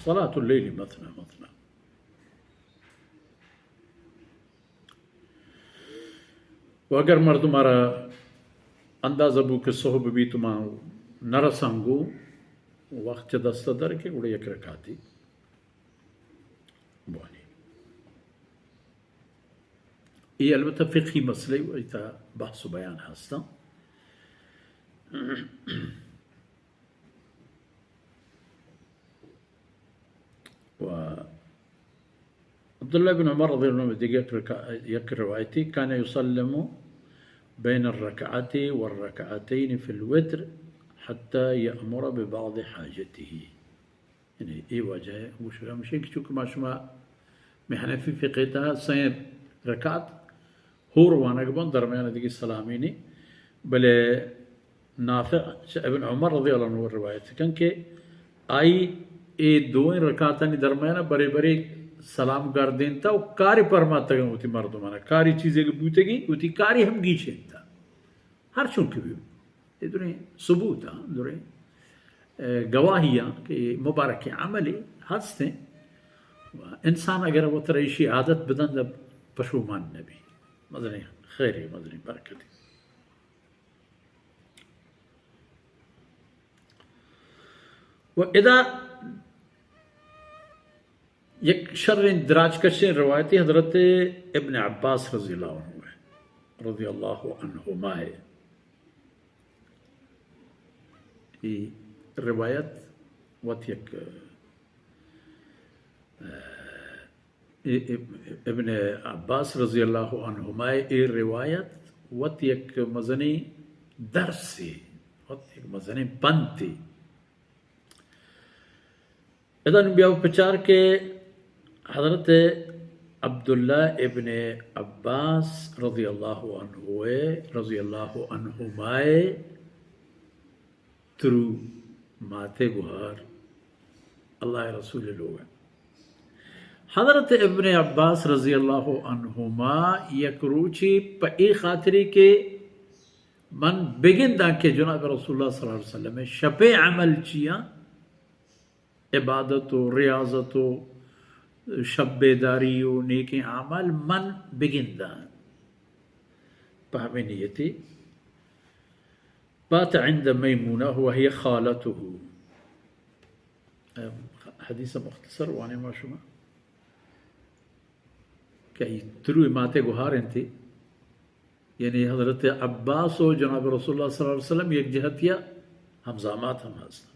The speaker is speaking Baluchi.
صلاة اللیل مثنی مثنی۔ و اگر مردم ءَ را اندازہ بو کہ سہب بیت، ما نہ رساں گوں، وقت چہ دست ءَ در کئے، گڑا یک رکعتی بوانی۔ اے البتہ فقہی مسئلہ و ایتا بحث و بیان ہستاں۔ و عبداللہ بن عمر رضی اللہ عنہ دگہ یک رکع-، یک روایتی، كان يسلم بين الركعة والركعتين في الوتر حتى يأمر ببعض حاجته۔ یعنی اے وجہ ءَ گوشگ ہمیش اِنت کہ چونکہ ما شما مئے حنفی فقہ ءِ تہا سئیں رکعت ہور وانگ بنت، درمیان ءَ دگہ سلامی نی، بلے نافع چہ ابن عمر رضی اللہ عنہ روایت کن کہ آئی اے دوئیں رکعتانی درمیان ءَ برے برے سلام گردینتا و کاری پرماتگاں وتی مردمانا، کاری چیزے کہ بوتگی وتی کاری ہم گیشینتا۔ ہر چون کہ بی، اے دریں ثبوت آں، دریں، اے، گواہی آں کہ مبارکیں عملے ہستیں۔ انسان اگر وترا ایشی عادت بدنت، پشومان نبی۔ مزنیں خیرے، مزنیں برکتے۔ و ادا یک شریں دراجکشیں روایتے حضرت ابن عباس رضی اللہ عنہ، رضی اللہ عنہما ءِ۔ اے روایت وت یک، اے، اے، ابن عباس رضی اللہ عنہما ءِ اے روایت وت یک مزنیں درسے، وت یک مزنیں پنتے۔ ادا نوں بیا بچار کہ حضرت عبداللہ ابن عباس رضی اللہ عنہ ءِ، رضی اللہ عنہما ءِ ترو مات ءِ گہار اللہ ءِ رسول ءِ لوگ ءَ۔ حضرت ابن عباس رضی اللہ عنہما یک روچے پہ اے خاطرے کہ من بگنداں کہ جناب رسول اللہ صلی اللہ علیہ وسلم ءِ شپ ءِ عمل چیاں، عبادت و ریاضت و شب بیداری و نیکیں اعمال من بگنداں۔ پہ ہمے نیتی بات عند میمونہ وهي خالته۔ حدیث مختصر وانے ما شما کہ اے تروی ماتے گہار انتی، یعنی حضرت عباس و جناب رسول اللہ صلی اللہ علیہ وسلم یک جہتیا ہمزامات ہم ہست۔